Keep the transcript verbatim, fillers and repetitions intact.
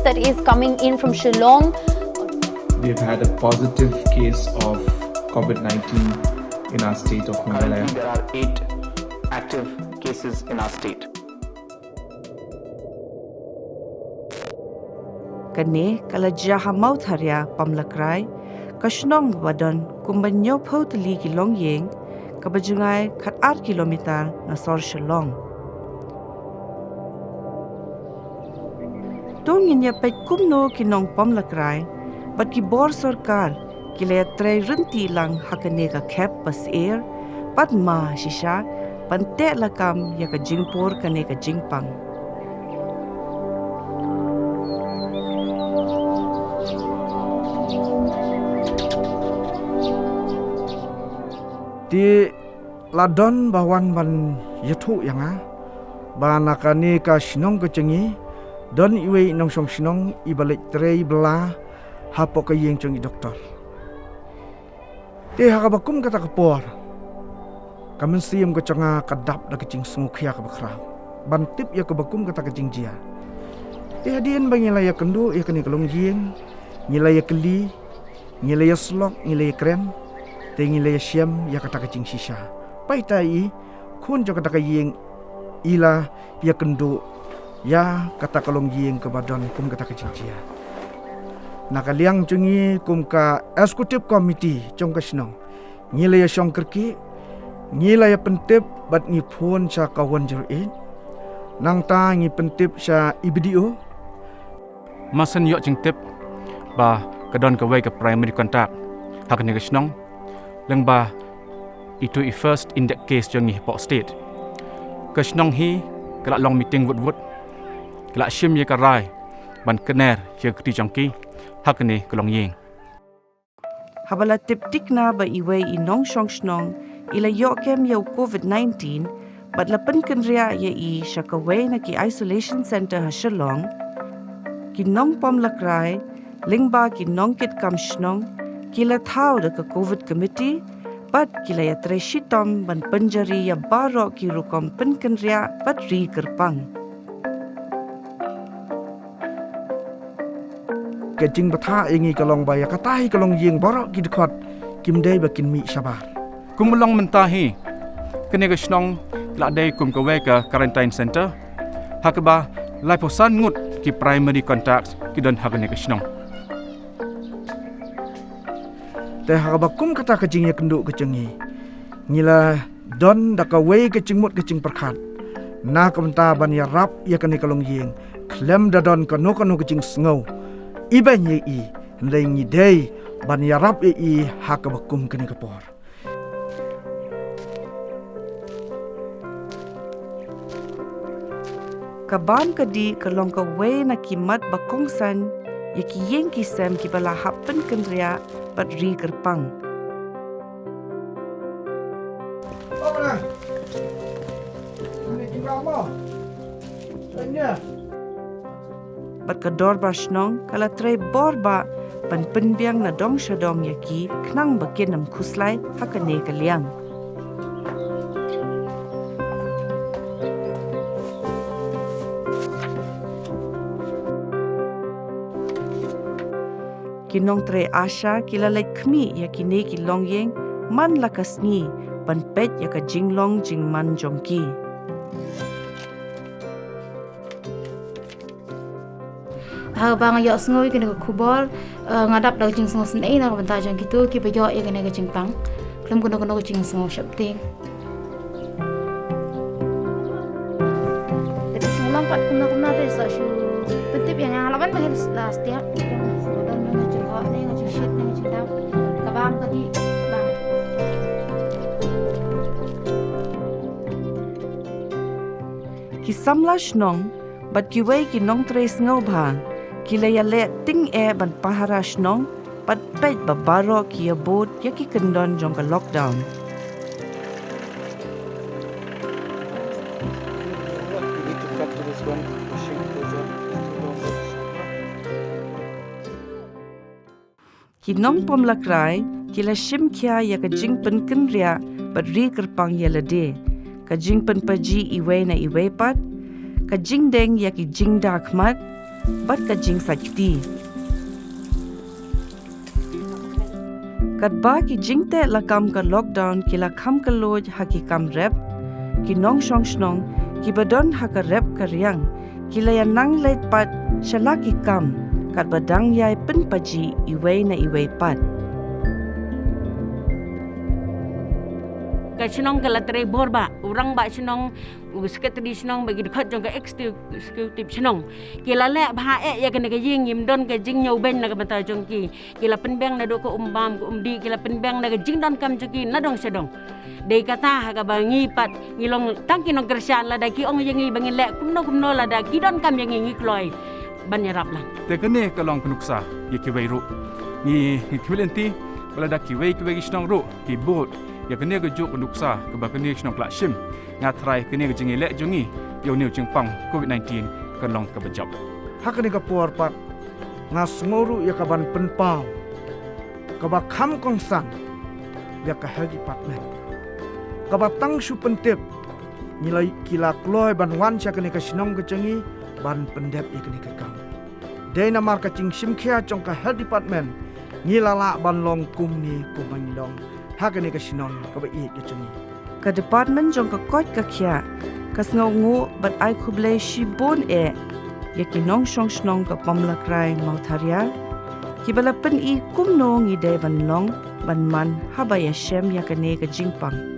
that is coming in from Shillong. We've had a positive case of COVID nineteen in our state of Meghalaya. Currently, there are eight active cases in our state. Kane ka la jia ha Mawtharia, Pamlakrai, ka shnong ba don kumba hynñiewphew tylli ki longïing, kaba jngai khat ar kilometer na sor Shillong. To ngin ïa peit kumno ki nong Pamlakrai bad ki bor sorkar ki la ïatrei ryntih lang ha kane ka khep ba syier bad ma shisha ban teh lakam ïa ka jingpur kane ka jingpang. Te la don ba wan ban ïathuh ïa nga ba na kane ka shnong ka jong ngi don iwei i nongshong shnong iba leit trei bylla hapoh ka ïing jong i doktor. Te ha kaba kum kata ka por, ka mynsiem ka jong nga ka dap da ka jingsngewkhia kaba khraw ban tip ïa kaba kum kata ka jingjia. Te hadien ba ngi la ïakynduh ïa kane ka longïing, ngi la ïakylli, ngi la ïasyllok, ngi la ïakren, te ngi la ïashem ïa kata ka jingshisha. Peit ïa i khun jong kata ka ïing, i la ïakynduh ïa kata ka longïing kaba don kum kata ka jingjia. Na ka liang jong ngi kum ka executive committee jong ka shnong, ngi la ïashong kyrkieh, ngi la ïapyntip bad ngi phone sha ka one zero eight. Nangta ngi pyntip sha i B D O. Mar shen ïoh jingtip ba ka don kawei ka primary contact ha kane ka shnong, lyngba itu i first index case jong ngi hapoh state. Ka shnong hi ka la long meeting wut wut, ka la shim ïa ka rai ban kner ïa ka kti jong ki ha kane ka longïing. Haba la tip thikna ba iwei i nongshong shnong i la ïoh kem ïa u COVID nineteen bad la pynkynriah ïa i sha kawei na ki isolation center ha Shillong, ki nong Pamlakrai lyngba ki nongkitkam shnong ki la thaw da ka COVID committee bad ki la ïatrei shitom ban pynjari ïa baroh ki rukom pynkynriah bad ri kyrpang. Ka jingbthah ïa ngi ka long ba ïa kata hi ka longïing baroh ki dkhot kim dei ba kin mih shabar. Kum long mynta hi kane ka shnong ka la dei kum kawei ka quarantine center, ha kaba laiphew san ngut ki primary contacts ki don ha kane ka shnong. Te ha kaba kum kata ka jingïakynduh ka jong ngi, ngi la don da kawei ka jingmut ka jingpyrkhat na ka bynta ban ïarap ïa kane ka longïing khlem da don kano kano ka jingsngew iba ïa i, hynrei ngi dei ban ïarap ïa i ha kaba kum kane ka por. Ka bam ka dih ka long kawei na ki mat ba kongsan ïa ki ïing ki sem kiba la hap pynkynriah bad ri kyrpang. Bad ka dorbar shnong ka la trei bor bha ban pynbiang na dong sha dong ïa ki khnang ba kin ym khuslai ha kane ka liang. Ki nongtrei ASHA ki la leit khmih ïa kine ki longïing man la ka sngi ban peit ïa ka jinglong jingman jong ki. Haba nga ïohsngew ïa kane ka khubor, eh, nga dap da ka jingsngewsynei na ka bynta jong kito kiba ïoh ïa kane ka jingpang. Khlem kano kano ka jingsngew sheptieng. Te sngewlong pat kumno kumno te sa shu pyntip ïa nga, la ban ba hil la stiap. Nga don nga jingkhoh ne nga jingshit ne nga jingdaw. Ka bam ka dih bam. Ki samla shnong bad kiwei ki nongtrei sngewbha ki la ïaleh tyngeh ban pahara shnong bad peit ba baroh ki ïabud ïa ki kyndon jong ka lockdown. Ki nong Pamlakrai ki la shim khia ïa ka jingpynkynriah bad ri kyrpang ïa lade, ka jingpynpaji iwei na iwei pat, ka jingdeng ïa ki jingda khmat, bad ka jingsait kti. Katba ki jingteh lakam ka lockdown ki la kham kylluid ha ki kam rep, ki nongshong shnong kiba don ha ka rep ka riang ki la ïa nang leit pat sha la ki kam katba dang ïai pynpaji iwei na iwei pat. Ka shnong ka la trei bor ba u rangbah shnong, u secretary shnong bad ki dkhot jong ka executive shnong ki la leh bha eh ïa kane ka ïing, ngim don ka jingñiewbeiñ na ka bynta jong ki. Ki la pynbiang naduh ka um bam ka um dih, ki la pynbiang na ka jingdonkam jong ki na dong sha dong. Dei kata ha kaba ngi pat ngi long tang ki nongkyrshan, lada ki ong ïa ngi ba ngin leh kumno kumno, lada ki donkam ïa ngi ngi kloi ban ïarap lang. Te kane ka long ka nuksa ïa kiwei ruh. Ngi, ngi khmih lynti ba lada kiwei kiwei ki shnong ruh ki bud ïa kane kajuh ka nuksa kaba kane ka shnong ka la shim, nga tharai kane ka jingïaleh jong ngi ïa une u jingpang covid nineteen kan long kaba jop. Ha kane ka por pat nga sngew ruh ïa kaban pynpaw kaba kham kongsan ïa ka health department, kaba tang shu pyntip ngi la, ki la kloi ban wan sha kane ka shnong ka jong ngi ban pyndep ïa kane ka kam. Dei namar ka jingshim khia jong ka health department ngi la lah ban long kumne kumba ngi long ha kane ka shnong kaba ïeit ka jong ngi. Ka department jong ka koit ka khiah ka sngewnguh bad ai khublei shibun eh ïa ki nongshong shnong ka Pamlakrai Mawtharia kiba la pyni kumno ngi dei ban long ban man haba ïashem ïa kane ka jingpang.